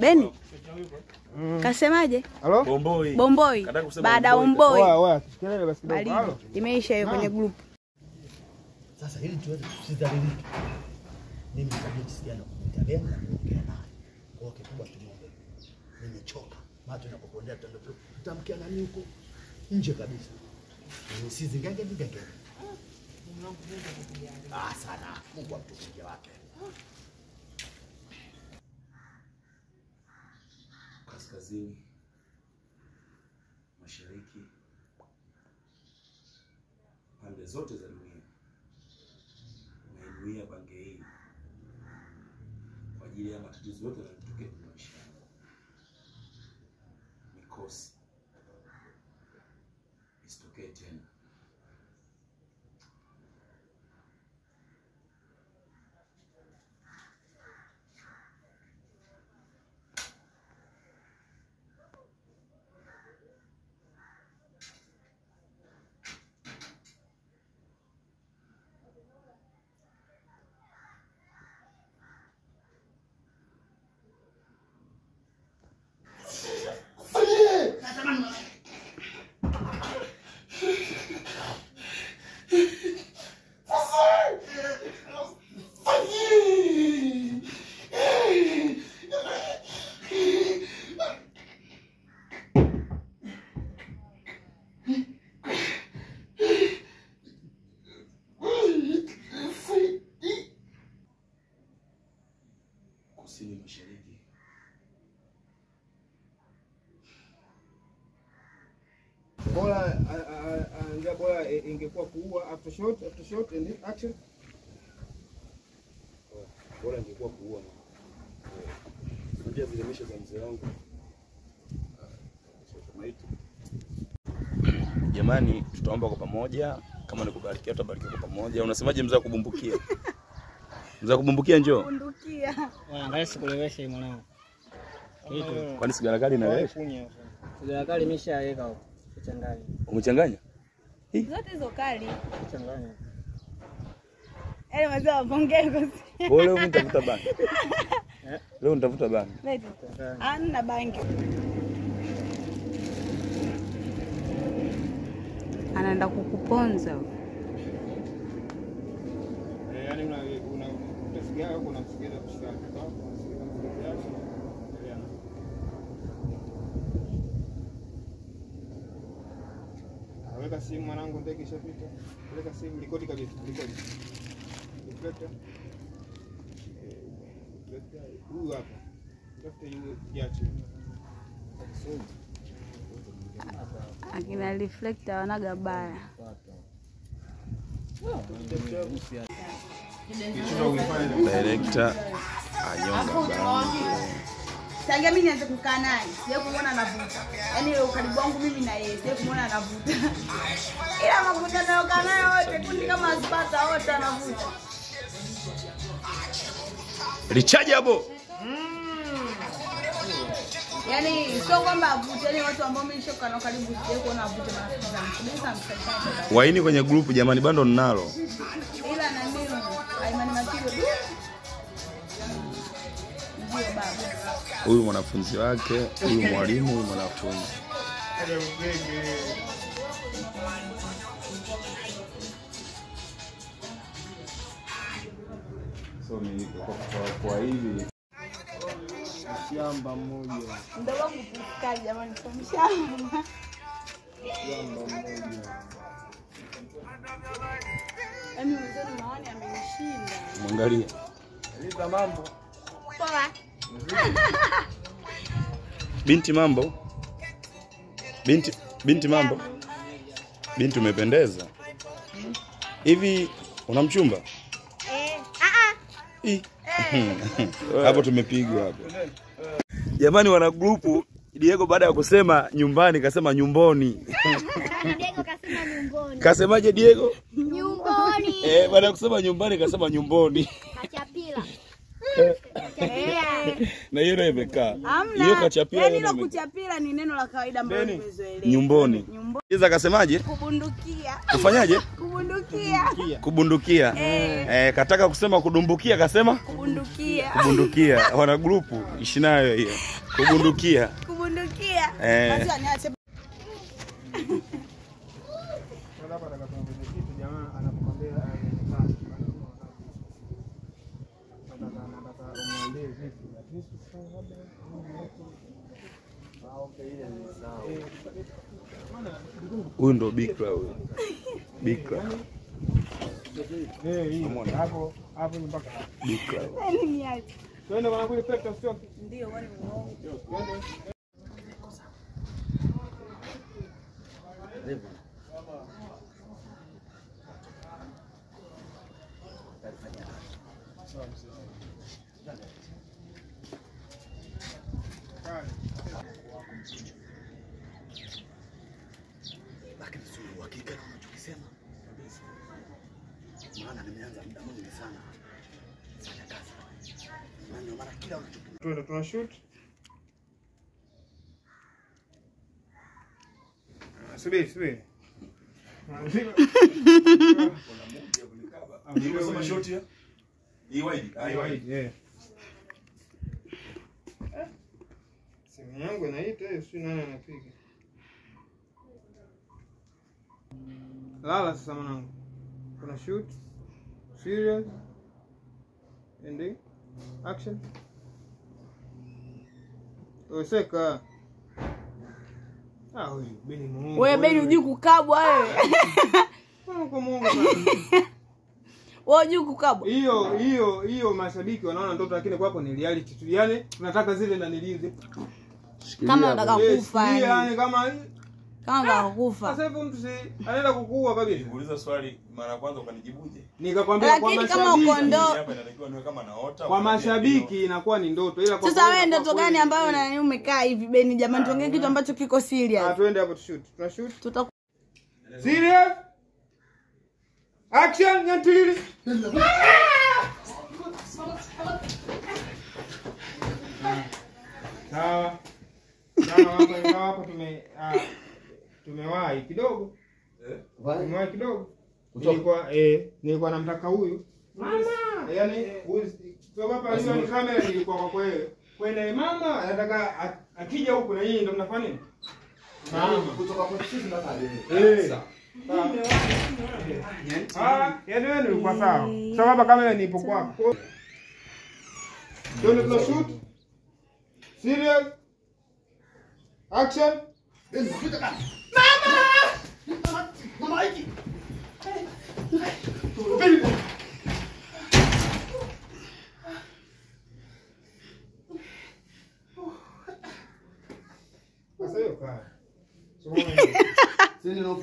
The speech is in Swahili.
Beni. Kasemaje? Halo? Bomboi. Bomboi. Baada Bomboi. Oa, kelele basi kidogo. Halo. Imeisha hiyo kwenye group. Sasa ili tuweze tusidhalilike. Mimi nitabidi sijana kumwita na kuongea naye. Kwa hiyo kikubwa tumuombe. Nimechoka. Macho yanapopondea tutamkia nani huko nje kabisa. Usizingenge vingenge. Ah sana. Mungu amtukukie wake. Kaskazini, mashariki, pande zote za dunia, nainuia bange hii kwa ajili ya matatizo yote yanayotokea kwenye maisha yangu. Mikosi isitokee tena. Kusini, mashariki, bora bora ingekuwa kuua after shot and action. Bora ingekuwa kuua. Unajua zile misha za mzee wangu. Maiti. Jamani, tutaomba kwa pamoja. Kama nikubarikia tutabarikiwa kwa pamoja. Unasemaje mzee kubumbukia? Mzee kubumbukia njoo. Bundukia. Angalia sikulewesha mwanangu. Kwani sigara kali inalewesha? Sigara kali imeshaweka huko. Kuchanganya. Umechanganya? Zote hizo kali. Kuchanganya. Yaani wazee wapongee kwa. Wewe leo nitavuta bangi. Leo nitavuta bangi. Ana bangi. Anaenda kukuponza. Yaani una sigara huko unamsikiza kushika. Weka simu mwanangu, ndege ishapita. Weka simu, rekodi kabisa, rekodi. Reflector. Reflector huyu hapa. Tafuta yule jachi. Akina reflector wanaga baya. Director anyonga baya. Tangia mimi nianze kukaa naye, sijawahi kumuona anavuta. Yaani ukaribu wangu mimi na yeye, sijawahi kumuona anavuta. Ila makuta nayo kaa naye wote, kundi kama asipata wote anavuta. Rechargeable. Yaani sio kwamba avute, yaani watu ambao mimi nishoka nao karibu sijawahi kuona avute marafiki zangu. Kabisa msaidizi. Waini kwenye group jamani, bando ninalo. Ila na mimi Aimani Matigo. Huyu mwanafunzi wake, huyu mwalimu, huyu mwanafunzi. So ni kwa hivi shamba mmoja. Ndio wangu kukaa jamani, kwa mshamba. Shamba mmoja. Yaani mzee maoni amenishinda. Mwangalie. Liza mambo. Poa. Binti mambo. Binti mambo. Binti umependeza. Hivi una mchumba? Hapo tumepigwa hapo. Jamani wana grupu, Diego baada ya kusema nyumbani kasema nyumboni. Diego kasema nyumboni. Kasemaje Diego? Nyumboni. Baada ya kusema nyumbani kasema nyumboni. Kachapila. Na hiyo ndio imekaa. Hiyo kachapila. Yaani hilo kuchapila ni neno la kawaida ambalo nimezoelea. Nyumboni. Iza akasemaje? Kubundukia. Kufanyaje? Kubundukia. Kubundukia. Kataka kusema kudumbukia akasema kubundukia. Kubundukia. Wana grupu ishi nayo hiyo. Kubundukia. Kubundukia. Basi niache. Huyu ndo bikra huyu. Bikra. Hapo hapo mpaka. Bikra. Twende mwanangu ile pesa sio. Ndio wale muongo. Lakini sio uhakika na unachokisema kabisa. Maana nimeanza muda mwingi sana kufanya kazi. Maana maana kila unachokisema. Twende tuna shoot. Subiri, subiri. Nimesema shot ya? Hii wide, hii wide. Yeah. Simu yangu inaita, sio nani anapiga. Lala sasa mwanangu. Kuna shoot. Serious. Ending. Action. Oseka. Ah, wewe Beni muongo. Wewe Beni hujui kukabwa wewe. Wewe muongo sana. Wewe hujui kukabwa. Hiyo hiyo hiyo mashabiki wanaona ndoto lakini kwako ni reality tu. Yaani tunataka zile na nilizi. Kama unataka kufa yani. Yaani kama unataka kufa. Sasa hivi mtu si anaenda kukuua kabisa. Nikuuliza swali mara kwanza ukanijibuje? Nikakwambia kwa mashabiki. Hapa inatakiwa niwe kama naota. Kwa mashabiki inakuwa ni ndoto ila kwa sasa wewe ndoto gani ambayo na umekaa hivi Beni jamani tuongee kitu ambacho kiko serious. Ah, twende hapo tushoot. Tuna shoot. Tuta serious. Action nyantilili. Sawa. Sawa hapa hapo tumewahi kidogo. Tumewahi kidogo. Nilikuwa nilikuwa namtaka huyu. Mama, yaani huyu kwa hapa hiyo ni kamera nilikuwa kwa kweli. Kwenda mama anataka akija huku na yeye ndo mnafanya nini? Mama kutoka kwa sisi mpaka leo. Sawa. Ah, yaani wewe nilikuwa sawa. Sababu hapa kamera nipo kwako. Ndio tuna shoot. Serious. Action. Mama! Mama hiki. Baby. Sasa hiyo kaa. Sisi ndio